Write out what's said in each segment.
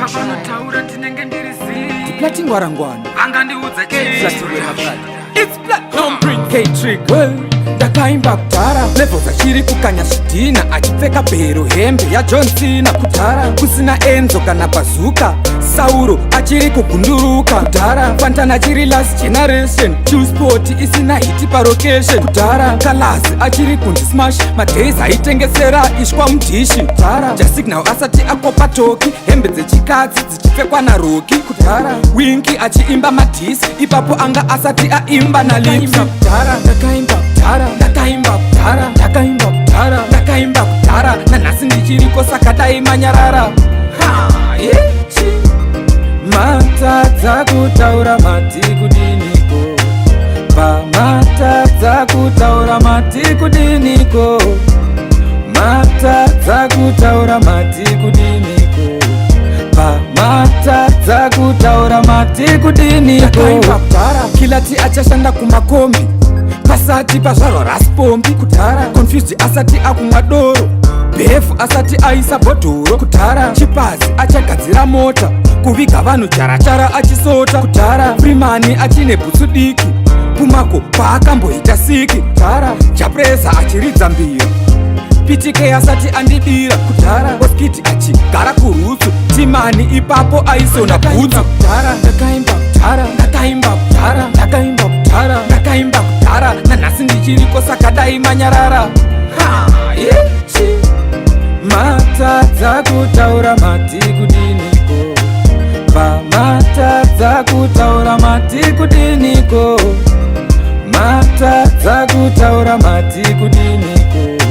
Pavanotaura ndinenge ndiri zii. Platingwarangwana. Vangandiudza It's Platinum Prince K-Trick. Well, ndakaimba kudhara, levels achiri kukanya zvidhina, achipfeka bhero, hembe yaJohn Cena. Kudhara kusina Enzo kana Bazuka, Sauro achiri kugunduruka. Kudhara Fantana achiri last generation, Chillspot isina hit parokeshen. Kudhara Calaz achiri kunzi Smash, madays aitengesera ishwa mudhishi. Kudhara Jah Signal asati akopa Toki, hembe dzechikadzi dzichipfekwa naRoki. Kudhara Winky achiimba madiss, ipapo anga asati aimba naLipsy. Kudhara ndakaimba, kudhara ndakaimba, kudhara ndakaimba, kudhara ndakaimba, kudhara nanhasi ndichiriko, saka dai manyarara. Ha, ichi. Matadza kutaura, mati kudiniko? Pamatadza kutaura, mati kudiniko? Matadza kutaura, mati kudiniko? Pamatadza kutaura, mati kudiniko? Ndakaimba kudhara Killer T achashanda kumakombi, pasati pazvarwa Ras Pompi. Kudhara Confused asati akumwa doro, Bhefu asati aisa bhodhoro. Kudhara Chipazi achagadzira mota, kuviga vanhu jarachara achisota. Kudhara Freeman achine bhutsu diki, Pumako paakamboita siki. Kudhara Jah Prayzah achiridza mbira, PTK asati andibira. Kudhara Oskid achigara kurutsu, Timani ipapo aisona bhutsu. Kudhara ndakaimba, kudhara ndakaimba, kudhara ndakaimba, kudhara ndakaimba, kudhara nanhasi ndichiriko, saka dai manyarara. Ha, ichi. Matadza kutaura, mati kudiniko? Pamatadza kutaura, mati kudiniko? Matadza kutaura, mati kudiniko?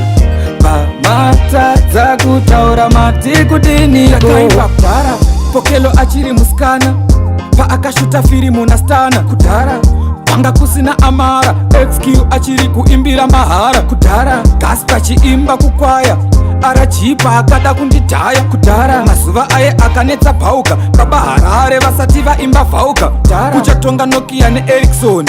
Pamatadza kutaura, mati kudiniko? Ndakaimba kudhara Pokelo achiri musikana, paakashuta firimu naStana. Kudhara panga kusina Amara, XQ achiri kuimbira mahara. Kudhara Gaspa achiimba kukwaya, RG paakada kundidhaya. Kudhara mazuva aye akanetsa bhauka, Baba Harare vasati vaimba vhauka. Kuchatonga Nokia neEricsson,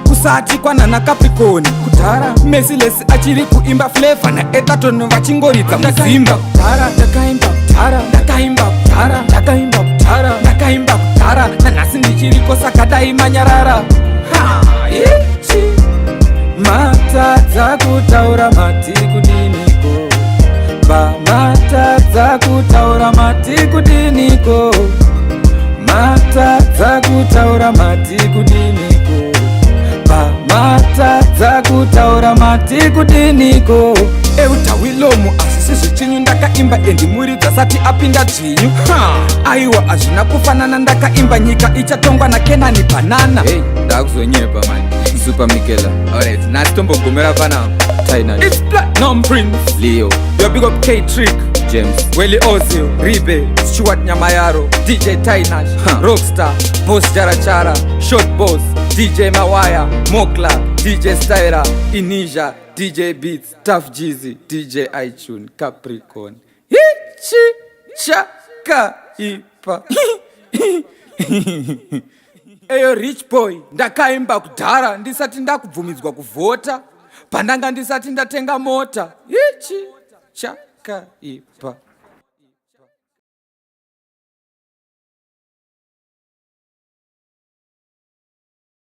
kusati kwanana Capricorn. Kudhara Merciless achiri kuimba, Flavor naEtherton vachingoridza muzimba. Kudhara ndakaimba, kudhara ndakaimba, kudhara ndakaimba, kudhara ndakaimba, kudhara nanhasi ndichiriko, saka dai manyarara. Ha, ichi. Matadza kutaura, mati kudiniko? Pamatadza kutaura, mati kudiniko? Matadza kutaura, mati kudiniko? Pamatadza kutaura, mati kudiniko? Eutawilomu hazvisi zvichinyu, ndakaimba Andy Muridzo asati apinda dzvinyu. Aiwa, hazvina kufanana, ndakaimba nyika ichatongwa naKenani Bhanana. Hey, ndakuzonyepa mani, Super Mikela. Alright, nhasi tombogumira panapa. Taina. It's Platinum Prince. Leo. Your big up K Trick. James. Welly Ozil, Ribe, Stuart Nyamayaro, DJ Tainash, Rockstar, Boss Jarachara, Short Boss, DJ Mawaya, Mokla, DJ Styra, Inija, DJ Beats, Tough Jeezy, DJ iTune, Capricorn. Hichi chaka ipa. Eyo Rich Boy, ndakaimba kudhara ndisati ndakubvumidzwa kuvhota, pandanga ndisati ndatenga mota. Ichi chakaipa.